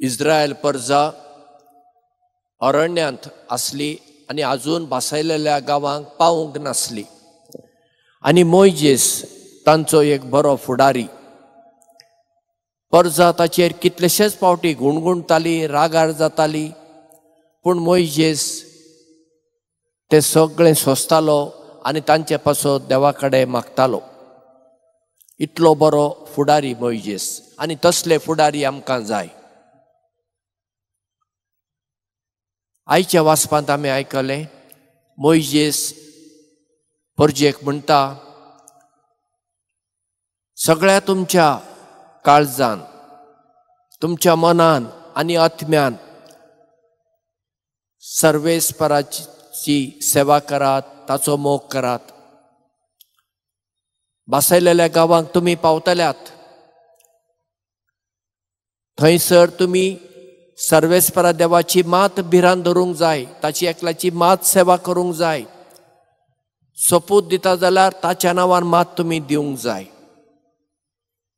इस्रायल परजा अरण्यांत आसली आनी आजून भासायलेल्या गांवांक पावूंक नासली आनी मोयजेस तांचो एक बरो फुडारी। परजा ताचेर कितलेशेच फावटी गुणगुणताली, रागार जाताली, पूण मोयजेस ते सगळें सोंसतालो आनी तांचे पासत देवा कडेन मागतालो। इतलो बरो फुडारी मोयजेस आनी तसले फुडारी आमकां जाय। आयच्या वाचपांत आमी आयकलें, मोयजेस परजेक म्हणटा, सगळ्या तुमच्या काळजान, तुमच्या मनान आनी आत्म्यान सर्वेस्पराची सेवा करात, ताचो मोग करात। भासायलेल्या गांवांक तुमी पावतल्यात, थंयसर तुमी सर्वेस्परा देवाची मात भिरांत धरूंक जाय, ताची एकल्याची मात सेवा करूंक जाय। सोपूत दिता जाल्यार ताच्या नांवान मात तुमी दिवंक जाय।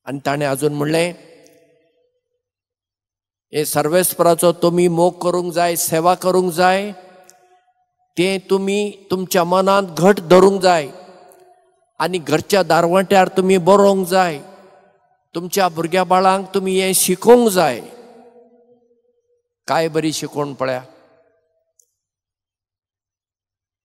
आनी ताणें अजून म्हणलें, हे सर्वेस्पराचो तुमी मोग करूंक जाय, सेवा करूंक जाय, तें तुमी तुमच्या मनांत घट धरूंक जाय आनी घरच्या दारवंट्यार तुमी बरोवंक जाय, तुमच्या भुरग्या बाळांक तुमी हें शिकोवंक जाय। काय बरी शिकवण पळया।